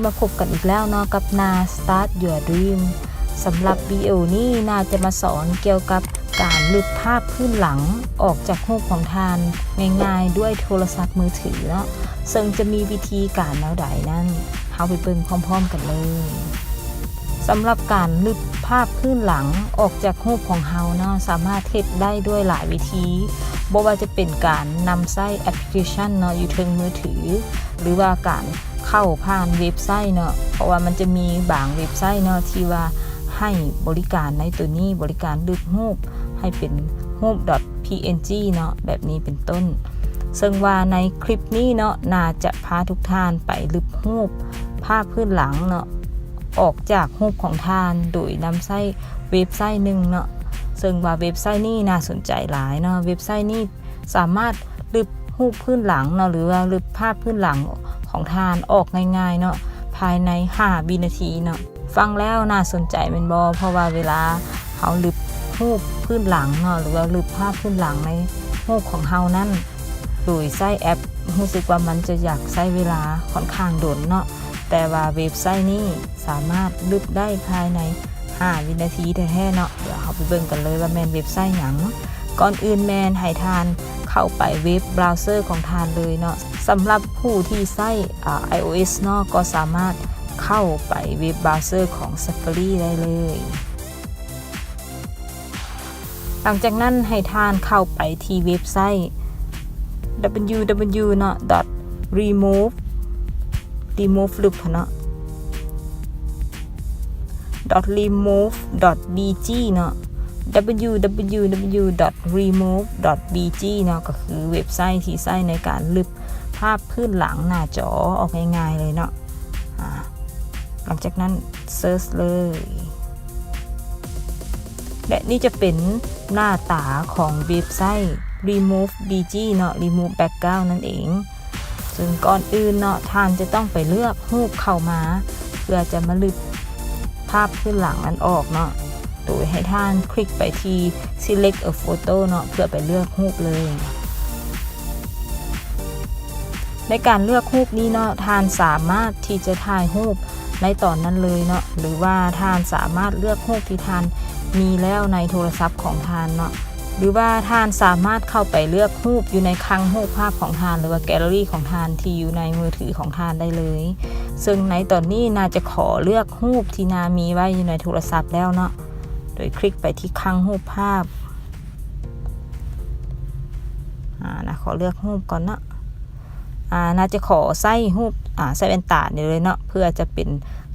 ມາພົບກັນອີກແລ້ວເນາະ ກັບໜ້າ Start Your Dream. ສຳລັບວິດີໂອນີ້ໜ້າຈະມາສອນກ່ຽວກັບການລຶບພາບພື້ນຫຼັງອອກຈາກຮູບຂອງທ່ານງ່າຍໆດ້ວຍໂທລະສັບມືຖືເນາະ, ເຊິ່ງຈະມີວິທີການແນວໃດນັ້ນ ເຮົາໄປເບິ່ງພ້ອມໆກັນເລີຍ. ສຳລັບການລຶບພາບພື້ນຫຼັງອອກຈາກຮູບຂອງເຮົາເນາະ ສາມາດເຮັດໄດ້ດ້ວຍຫຼາຍວິທີ, ບໍ່ວ່າຈະເປັນການນຳໃຊ້ແອັບພລິເຄຊັນເນາະ ຢູ່ເທິງມືຖື ຫຼືວ່າການເຂົ້າຜ່ານເວັບໄຊເນາະ, ເພາະວ່າມັນຈະມີບາງເວັບໄຊເນາະທີ່ວ່າໃຫ້ບໍລິການໃນໂຕນີ້, ບໍລິການລຶບຮູບໃຫ້ເປັນຮູບ .png ເນາະ ແບບນີ້ເປັນຕົ້ນ. ເຊິ່ງວ່າໃນຄລິບນີ້ເນາະ ໜ້າຈະພາທຸກທ່ານໄປລຶບຮູບພາບພື້ນຫຼັງເນາະ ອອກຈາກຮູບຂອງທ່ານ ໂດຍນຳໃຊ້ເວັບໄຊໜຶ່ງເນາະ, ເຊິ່ງວ່າເວັບໄຊນີ້ໜ້າສົນໃຈຫຼາຍເນາະ. ເວັບໄຊນີ້ສາມາດລຶບຮູບພື້ນຫຼັງເນາະ ຫຼືວ່າລຶບພາບພື້ນຫຼັງຂອງທ່ານອອກງ່າຍໆເນາະ ພາຍໃນຫ້າວິນາທີເນາະ. ຟັງແລ້ວໜ້າສົນໃຈແມ່ນບໍ່? ເພາະວ່າເວລາເຮົາລຶບຮູບພື້ນຫຼັງເນາະ ຫຼືວ່າລຶບພາບພື້ນຫຼັງໃນຮູບຂອງເຮົານັ້ນ ໂດຍໃຊ້ແອັບ ຮູ້ສຶກວ່າມັນຈະຢາກໃຊ້ເວລາຂ້ອນຂ້າງດົນເນາະ, ແຕ່ວ່າເວັບໄຊນີ້ສາມາດລຶບໄດ້ພາຍໃນຫ້າວິນາທີແທ້ໆເນາະ. ດຽວເຮົາໄປເບິ່ງກັນເລີຍວ່າແມ່ນເວັບໄຊຫຍັງ. ກ່ອນອື່ນແມ່ນໃຫ້ທ່ານເຂົ້າໄປເວັບບຣາວເຊີຂອງທ່ານເລີຍເນາະ. ສຳລັບຜູ້ທີ່ໃຊ້ ອາ iOS ເນາະ ກໍສາມາດເຂົ້າໄປເວັບບຣາວເຊີຂອງ Safari ໄດ້ເລີຍ. ຫຼັງຈາກນັ້ນໃຫ້ທ່ານເຂົ້າໄປທີ່ເວັບໄຊ www ເນາະ .remove remove ລຶບຫັ້ນເນາະ .remove.bg ເນາະ www.remove.bg ເນາະ ກໍຄືເວັບໄຊທີ່ໃຊ້ໃນການລຶບພາບພື້ນຫຼັງໜ້າຈໍອອກງ່າຍໆເລີຍເນາະ. ອາ ຫຼັງຈາກນັ້ນເສີດເລີຍ ແລະ ນີ້ຈະເປັນໜ້າຕາຂອງເວັບໄຊ remove.bg ເນາະ remove background ນັ້ນເອງ. ເຊິ່ງກ່ອນອື່ນເນາະ ທ່ານຈະຕ້ອງໄປເລືອກຮູບເຂົ້າມາ ເພື່ອຈະມາລຶບພາບພື້ນຫຼັງນັ້ນອອກເນາະ ໂດຍໃຫ້ທ່ານຄລິກໄປທີ່ select a photo ເນາະ ເພື່ອໄປເລືອກຮູບເລີຍ. ໃນການເລືອກຮູບນີ້ເນາະ ທ່ານສາມາດທີ່ຈະຖ່າຍຮູບໃນຕອນນັ້ນເລີຍເນາະ ຫຼືວ່າທ່ານສາມາດເລືອກຮູບທີ່ທ່ານມີແລ້ວໃນໂທລະສັບຂອງທ່ານເນາະ ຫຼືວ່າທ່ານສາມາດເຂົ້າໄປເລືອກຮູບຢູ່ໃນຄັງຮູບພາບຂອງທ່ານ ຫຼືວ່າແກລເລີຣີຂອງທ່ານທີ່ຢູ່ໃນມືຖືຂອງທ່ານໄດ້ເລີຍ. ເຊິ່ງໃນຕອນນີ້ໜ້າຈະຂໍເລືອກຮູບທີ່ໜ້າມີໄວ້ຢູ່ໃນໂທລະສັບແລ້ວເນາະ ໂດຍຄລິກໄປທີ່ຄັງຮູບພາບ. ອາ ໜ້າຂໍເລືອກຮູບກ່ອນເນາະ. ອາ ໜ້າຈະຂໍໃຊ້ຮູບ ອາ ໃສ່ແວ່ນຕານີ້ເລີຍເນາະ ເພື່ອຈະເປັນ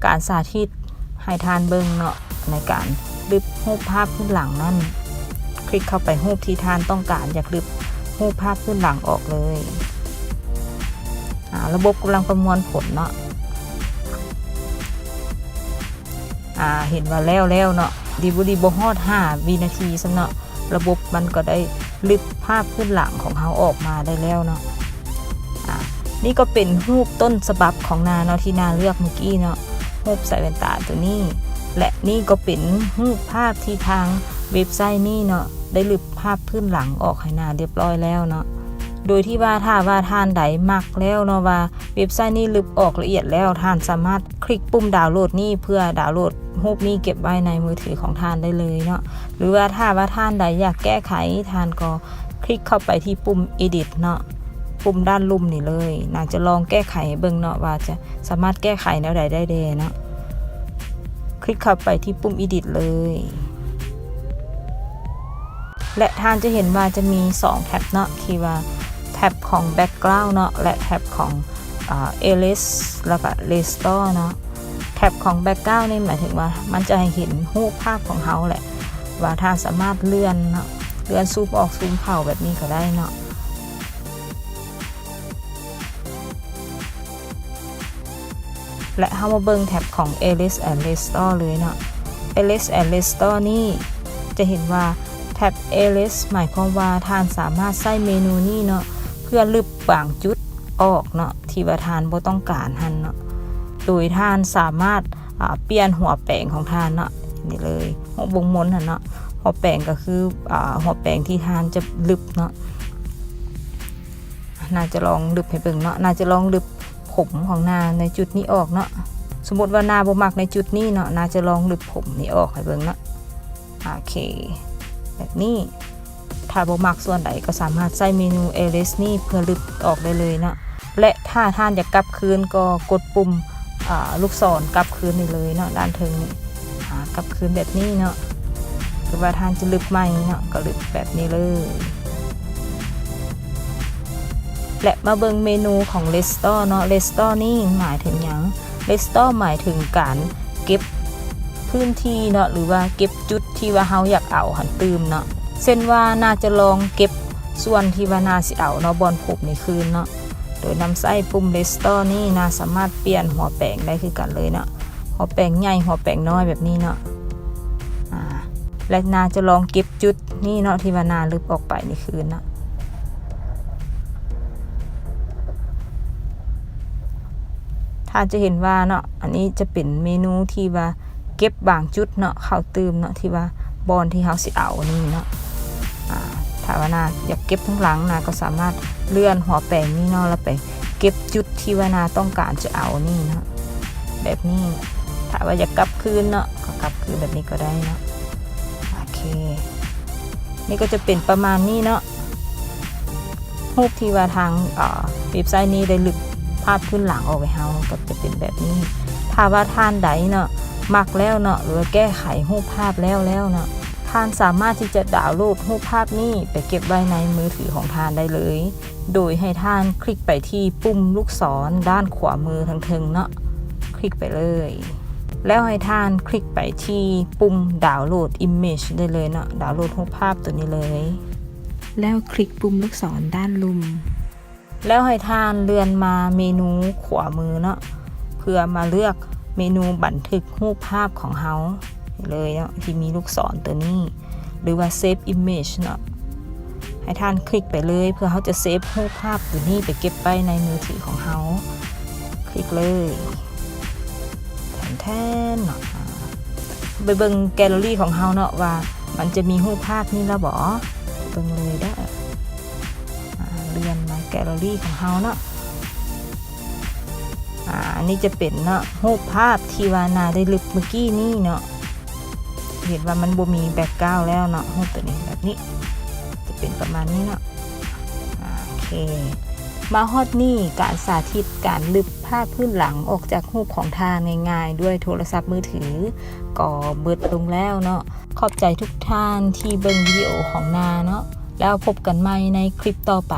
ການສາທິດໃຫ້ທ່ານເບິ່ງເນາະ ໃນການລຶບຮູບພາບພື້ນຫຼັງນັ້ນ. ຄລິກເຂົ້າໄປຮູບທີ່ທ່ານຕ້ອງການຢາກລຶບຮູບພາບພື້ນຫຼັງອອກເລີຍ. ອາ ລະບົບກຳລັງປະມວນຜົນເນາະ. ອາ ເຫັນວ່າແລ້ວແລ້ວເນາະ ດີບໍ່ດີບໍ່ຮອດຫ້າວິນາທີຊ້ຳເນາະ ລະບົບມັນກໍໄດ້ລຶບພາບພື້ນຫຼັງຂອງເຮົາອອກມາໄດ້ແລ້ວເນາະ. ອາ ນີ້ກໍເປັນຮູບຕົ້ນສະບັບຂອງໜ້າເນາະ ທີ່ໜ້າເລືອກມື້ກີ້ເນາະ ຮູບໃສ່ແວ່ນຕາໂຕນີ້ ແລະ ນີ້ກໍເປັນຮູບພາບທີ່ທາງເວັບໄຊນີ້ເນາະ ໄດ້ລຶບພາບພື້ນຫຼັງອອກໃຫ້ໜ້າຮຽບຮ້ອຍແລ້ວເນາະ ໂດຍທີ່ວ່າຖ້າວ່າທ່ານໃດມັກແລ້ວເນາະ ວ່າເວັບໄຊນີ້ລຶບອອກລະອຽດແລ້ວ ທ່ານສາມາດ ຄລິກປຸ່ມດາວໂຫຼດນີ້ເພື່ອດາວໂຫຼດຮູບນີ້ເກັບໄວ້ໃນມືຖືຂອງທ່ານໄດ້ເລີຍເນາະ ຫຼືວ່າຖ້າວ່າທ່ານໃດຢາກແກ້ໄຂ ທ່ານກໍຄລິກເຂົ້າໄປທີ່ປຸ່ມ Edit ເນາະ ປຸ່ມດ້ານລຸ່ມນີ້ເລີຍ. ໜ້າຈະລອງແກ້ໄຂໃຫ້ເບິ່ງເນາະ ວ່າຈະສາມາດແກ້ໄຂແນວໃດໄດ້ແດ່ເນາະ. ຄລິກເຂົ້າໄປທີ່ປຸ່ມ Edit ເລີຍ. ແລະ ທ່ານຈະເຫັນວ່າຈະມີສອງແທັບເນາະ ທີ່ວ່າແທັບຂອງ Background ເນາະ ແລະ ແທັບຂອງ ອາ Erase ແລ້ວກະ Restore ເນາະ. ແທັບຂອງ Background ນີ້ໝາຍເຖິງວ່າມັນຈະໃຫ້ເຫັນຮູບພາບຂອງເຮົາແຫຼະ ວ່າທ່ານສາມາດເລື່ອນເນາະ ເລື່ອນຊູມອອກຊູມເຂົ້າແບບນີ້ກໍໄດ້ເນາະ. ແລະ ເຮົາມາເບິ່ງແທັບຂອງ Erase and Restore ເລີຍເນາະ. Erase and Restore ນີ້ຈະເຫັນວ່າແທັບ Erase ໝາຍຄວາມວ່າທ່ານສາມາດໃຊ້ເມນູນີ້ເນາະ ເພື່ອລຶບບາງຈຸດອອກເນາະ ທີ່ວ່າທ່ານບໍ່ຕ້ອງການຫັ້ນເນາະ ໂດຍທ່ານສາມາດ ອາ ປ່ຽນຫົວແປງຂອງທ່ານເນາະ ນີ້ເລີຍ ຫົວບົງມົນຫັ້ນເນາະ ຫົວແປງກໍຄື ອາ ຫົວແປງທີ່ທ່ານຈະລຶບເນາະ. ໜ້າຈະລອງລຶບໃຫ້ເບິ່ງເນາະ ໜ້າຈະລອງລຶບ ຜົມຂອງໜ້າໃນຈຸດນີ້ອອກເນາະ. ສົມມຸດວ່ານາບໍ່ມັກໃນຈຸດນີ້ເນາະ ນາຈະລອງລຶບຜົມນີ້ອອກໃຫ້ເບິ່ງເນາະ. ໂອເຄ ແບບນີ້. ຖ້າບໍ່ມັກສ່ວນໃດກໍສາມາດໃຊ້ເມນູ Erase ນີ້ເພື່ອລຶບອອກໄດ້ເລີຍເນາະ ແລະ ຖ້າທ່ານຢາກກັບຄືນກໍກົດປຸ່ມ ອາ ລູກສອນກັບຄືນນີ້ເລີຍເນາະ ດ້ານເທິງນີ້ ອາ ກັບຄືນແບບນີ້ເນາະ ຫຼືວ່າທ່ານຈະລຶບໃໝ່ເນາະ ກໍລຶບແບບນີ້ເລີຍ. ແລະ ມາເບິ່ງເມນູຂອງ Restore ເນາະ. Restore ນີ້ໝາຍເຖິງຫຍັງ? Restore ໝາຍເຖິງການເກັບພື້ນທີ່ເນາະ ຫຼືວ່າເກັບຈຸດທີ່ວ່າເຮົາຢາກເອົາຫັ້ນຕື່ມເນາະ. ເຊັ່ນວ່ານາຈະລອງເກັບສ່ວນທີ່ວ່ານາຊິເອົາເນາະ ບ່ອນຜົມນີ້ຄືນເນາະ ໂດຍນຳໃຊ້ປຸ່ມ Restore ນີ້ ນາສາມາດປ່ຽນຫົວແປງໄດ້ຄືກັນເລີຍເນາະ ຫົວແປງໃຫຍ່ ຫົວແປງນ້ອຍແບບນີ້ເນາະ ອາ ແລະ ນາຈະລອງເກັບຈຸດນີ້ເນາະ ທີ່ວ່ານາລຶບອອກໄປນີ້ຄືນເນາະ. ທ່ານຈະເຫັນວ່າເນາະ ອັນນີ້ຈະເປັນເມນູທີ່ວ່າເກັບບາງຈຸດເນາະ ເຂົ້າຕື່ມເນາະ ທີ່ວ່າບ່ອນທີ່ເຮົາຊິເອົານີ້ເນາະ. ອາ ຖ້າວ່ານາຢາກເກັບທາງຫຼັງ ນາກໍສາມາດເລື່ອນຫົວແປງນີ້ເນາະ ແລ້ວໄປເກັບຈຸດທີ່ວ່ານາຕ້ອງການຈະເອົານີ້ເນາະ ແບບນີ້. ຖ້າວ່າຢາກກັບຄືນເນາະ ກໍກັບຄືນແບບນີ້ກໍໄດ້ເນາະ. ໂອເຄ ນີ້ກໍຈະເປັນປະມານນີ້ເນາະ. ຮູບທີ່ວ່າທາງ ເອີ ເວັບໄຊນີ້ໄດ້ລຶບພາບພື້ນຫຼັງອອກໃຫ້ເຮົາ ກໍຈະເປັນແບບນີ້. ຖ້າວ່າທ່ານໃດເນາະ ມັກແລ້ວເນາະ ຫຼືວ່າແກ້ໄຂຮູບພາບແລ້ວແລ້ວເນາະ ທ່ານສາມາດທີ່ຈະດາວໂຫຼດຮູບພາບນີ້ໄປເກັບໄວ້ໃນມືຖືຂອງທ່ານໄດ້ເລີຍ ໂດຍໃຫ້ທ່ານຄລິກໄປທີ່ປຸ່ມລູກສອນດ້ານຂວາມືທາງເທິງເນາະ ຄລິກໄປເລີຍ. ແລ້ວໃຫ້ທ່ານຄລິກໄປທີ່ປຸ່ມ Download Image ໄດ້ເລີຍເນາະ ດາວໂຫຼດຮູບພາບຕົວນີ້ເລີຍ. ແລ້ວຄລິກປຸ່ມລູກສອນດ້ານລຸ່ມ ແລ້ວໃຫ້ທ່ານເລື່ອນມາເມນູຂວາມືເນາະ ເພື່ອມາເລືອກເມນູບັນທຶກຮູບພາບຂອງເຮົາເລີຍເນາະ ທີ່ມີລູກສອນຕົວນີ້ ຫຼືວ່າ Save Image ເນາະ. ໃຫ້ທ່ານຄລິກໄປເລີຍ ເພື່ອເຮົາຈະເຊບຮູບພາບຕົວນີ້ໄປເກັບໄວ້ໃນມືຖືຂອງເຮົາ. ຄລິກເລີຍ. ແທນໆ ເນາະ ອາ ໄປເບິ່ງແກລເລີຣີຂອງເຮົາເນາະ ວ່າມັນຈະມີຮູບພາບນີ້ແລ້ວບໍ? ເບິ່ງເລີຍເດີ. ອາ ເລື່ອນມາແກລເລີຣີຂອງເຮົາເນາະ. ອາ ອັນນີ້ຈະເປັນເນາະ ຮູບພາບທີ່ວ່ານາໄດ້ລຶບມື້ກີ້ນີ້ເນາະ. ເຫັນວ່າມັນບໍ່ມີ background ແລ້ວເນາະ ຮູບຕົວນີ້ ແບບນີ້ ຈະເປັນປະມານນີ້ເນາະ. ໂອເຄ ມາຮອດນີ້ ການສາທິດການລຶບພາບພື້ນຫຼັງອອກຈາກຮູບຂອງທ່ານງ່າຍໆ ດ້ວຍໂທລະສັບມືຖື ກໍເບິດລົງແລ້ວເນາະ. ຂອບໃຈທຸກທ່ານທີ່ເບິ່ງວິດີໂອຂອງນາເນາະ ແລ້ວພົບກັນໃໝ່ໃນຄລິບຕໍ່ໄປ.